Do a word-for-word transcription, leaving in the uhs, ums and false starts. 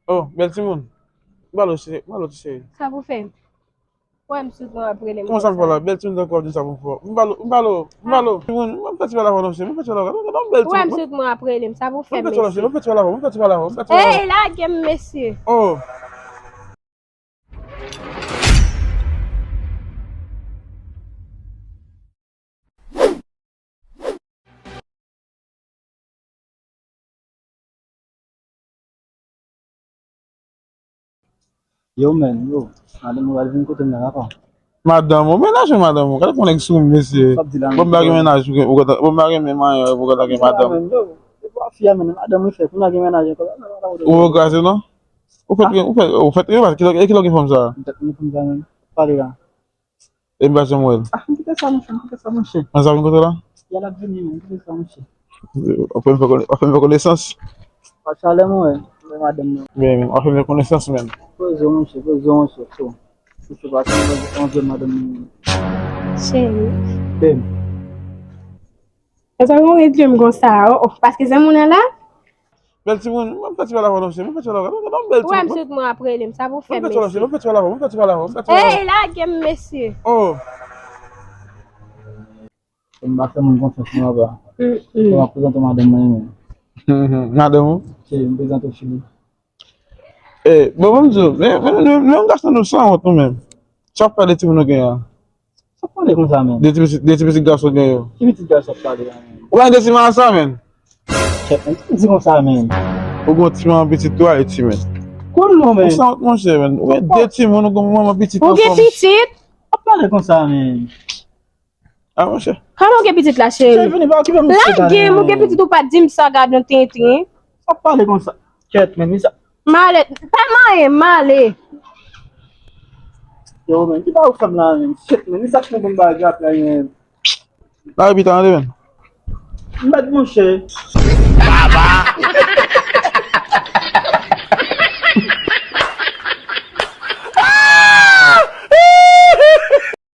Oh, bèl timoun. M ba l, cheri. M ba l, cheri. Sa pou fè? Wè m sou twa ap rele m konsa. Kòman sa m fè la? Bèl timoun tankou w ap di sa pou m fè. M ba l, m ba l, m ba l. Timoun, m fè ti bagay la non, cheri. M fè ti bagay la. Non, bèl timoun. Wè m sou twa ap rele m. Sa pou fè, mesye. M fè ti bagay la, m fè ti bagay la. Ey, lage m, mesye. Oh. Yo, men, yo, madanm ou al vin kote m nan, apa? Madanm ou, mennaj ou, madanm ou. Gade pou nèg sou mesye. Sa ap di la, bon, m pa gen mennaj, ou gen, ou gen, bon, m pa gen menm anyen, ou gen, gen madanm. Yo, e pa fi a, men, madanm ou fè, pou n gen mennaj ankò. Ou kraze, non? Ou fèt, ou fèt, ou fèt, e ki lè, e ki lè gen fanm sa? M fèt, gen fanm sa, men. Pale la. E m pa janm wè l. Ah, m kite sa, monchè, m kite sa, monchè. Mwen sa vin kote la? Y a l ap vini, men, m kite sa, monchè. W ap fè m fè kone-, w ap fè m fè konesans. Pa chalè, mwen, wè, mwen, madanm nan. Men, w ap fè m fè konesans, men. Poze w, monchè, poze w, monchè, so. Monchè, pa chalè, mwen, madanm nan. Cheri. Bem. E sa, mwen, rete m konsa, oh, oh, paske se moun nan la. Bèl timoun, mwen fè ti bagay la, non, cheri, mwen fè ti bagay la, non, non, bèl timoun. Ou wè m sou twa ap rele m, sa pou fè, mesye. Mwen fè ti bagay la, mwen fè ti bagay la, mwen fè ti bagay la. Ey, lage m, mesye. Oh. M pa fè moun konfyans, non, papa. Mm, mm. Bon, m ap prezante w madanm mwen, men. Madanm ou? Cheri, m prezante w, cheri. Eh, bon, bon, m di w, men, men, men, men, yon gason nou san wont nou menm. Sa w ap pale timoun nou gen an? Sa w ap pale konsa, men? De ti pitit, de ti pitit gason gen yo. Ki pitit gason w ap pale a, men? Ou pa gen de ti manman sa, men? Kèt, men, ki di konsa, men? Ou gen ti manman pitit tou, Ayiti, men. Konn non, men. Ou san wont, monchè, men. Ou gen de timoun, ou gen manman pitit ankò. Ou gen pitit? W ap pale konsa, men. Ah, monchè. Kòman w gen pitit la, cheri? Cheri, vini, pa okipe m. Lage m, ou gen pitit ou pa di m sa, gad yon tenten. W ap pale konsa. Kèt, men, men sa. M ale. Pa manyen, m ale. Yo, men, ki bagay ou fè m la, men? Shit, men, men sa k fè m bagay la, men. Lage pita, tande, men. Mèd, monchè. Baba.